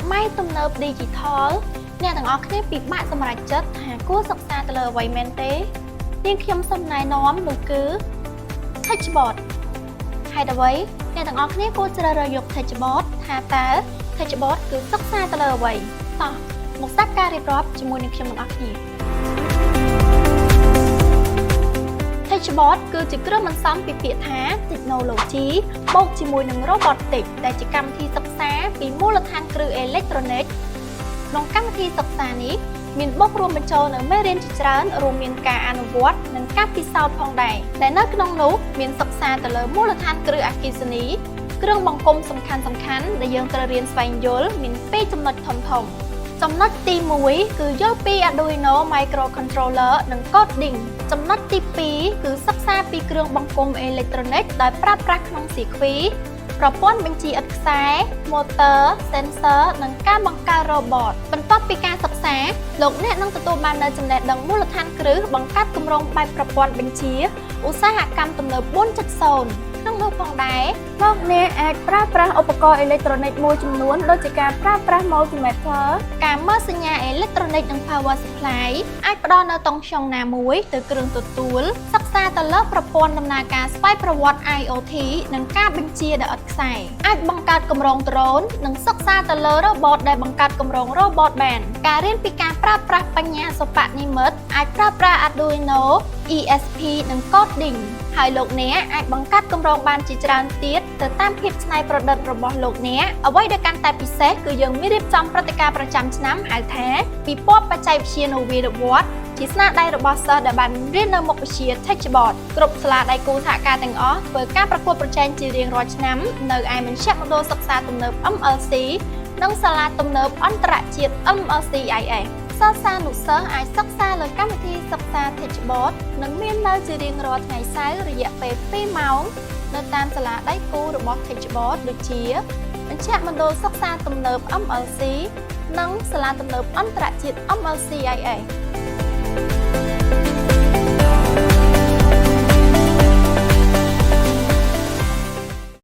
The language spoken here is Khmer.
សម័យទំនើប Digital អ្នកទាំងអស់គ្នាពិបាកសម្រេចចិត្តថាគួរសិក្សាទៅលើអ្វីមែនទេនាងខ្ញុំសូមណែនាំនោះគឺ Techbot។ ហេតុអ្វីអ្នកទាំងអស់គ្នាគួរជ្រើសរើសយក Techbot? ថាតើ Techbot គឺសិក្សាទៅលើអ្វី?តោះមកស្ដាប់ការរៀបរាប់ជាមួយនឹងខ្ញុំទាំងអស់គ្នា។ Techbot គឺជាគ្រឿងបន្សំពីពាក្យថា Technology បូកជាមួយនឹង Robotics ដែលជាកម្មវិធីសិក្សាពីមូលដ្ឋានគ្រឹះអេឡិចត្រូនិកក្នុងកម្មវិធីសិក្សានេះមានបូករួមបញ្ចូលនៅមេរៀនជាច្រើនរួមមានការអនុវត្តនិងការពិសោធន៍ផងដែរដែលនៅក្នុងនោះមានសិក្សាទៅលើមូលដ្ឋានគ្រឹះអគ្គិសនីគ្រឿងបង្គុំសំខាន់សំខាន់ដែលយើងត្រូវរៀនស្វែងយល់មានពីរចំណុចធំៗ។ចំណុចទី1គឺយល់ពី Arduino Microcontroller និង Coding។ ចំណុចទី2គឺសិក្សាពីគ្រឿងបង្គុំអេឡិចត្រូនិកដោយប្រើប្រាស់ក្នុងសៀគ្វីប្រព័ន្ធបញ្ជាឥតខ្សែ motor sensor និងការបង្កើត robot។ បន្ទាប់ពីការសិក្សាលោកអ្នកនឹងទទួលបាននូវចំណេះដឹងមូលដ្ឋានគ្រឹះបង្កើតគម្រោងបែបប្រព័ន្ធបញ្ជាឧស្សាហកម្មទំនើប4.0ក្នុងនោះផងដែរលោកអ្នកអាចប្រើប្រាស់ឧបករណ៍អេឡិចត្រូនិកមួយចំនួនដូចជាការប្រើប្រាស់ multimeter ការមើលសញ្ញាអេឡិចត្រូនិកនិង power supply អាចផ្ដល់នូវតុងខ្យងណាមួយទៅគ្រឿងទទួលសិក្សាទៅលើប្រព័ន្ធដំណើរការស្វ័យប្រវត្តិ IoT និងការបញ្ជាដោយឥតខ្សែអាចបង្កើតគម្រោង drone និងសិក្សាទៅលើ robot ដែលបង្កើតគម្រោង robot បានការរៀនពីការប្រើប្រាស់បញ្ញាសិប្បនិម្មិតអាចប្រើប្រាស់ Arduino ESP និង Coding ហើយលោកអ្នកអាចបង្កើតគម្រោងបានជាច្រើនទៀតទៅតាមភាពច្នៃប្រឌិតរបស់លោកអ្នកអ្វីដែលកាន់តែពិសេសគឺយើងមានរៀបចំព្រឹត្តិការណ៍ប្រចាំឆ្នាំហៅថាពិព័រណ៍បច្ចេកវិទ្យានវានុវត្តន៍ជាស្នាដៃរបស់សិស្សដែលបានរៀននៅមុខវិជ្ជា Techbot។ គ្រប់សាលាដៃគូសហការទាំងអស់ធ្វើការប្រកួតប្រជែងជារៀងរាល់ឆ្នាំនៅឯមជ្ឈមណ្ឌលសិក្សាទំនើប MLC និងសាលាទំនើបអន្តរជាតិ MLCIS។ សិស្សានុសិស្សអាចសិក្សាលើកម្មវិធីសិក្សា Techbot និងមាននៅជារៀងរាល់ថ្ងៃសៅរ៍រយៈពេល2ម៉ោងនៅតាមសាលាដៃគូរបស់ Techbot ដូចជាមជ្ឈមណ្ឌលសិក្សាទំនើប MLC និងសាលាទំនើបអន្តរជាតិ MLCIS។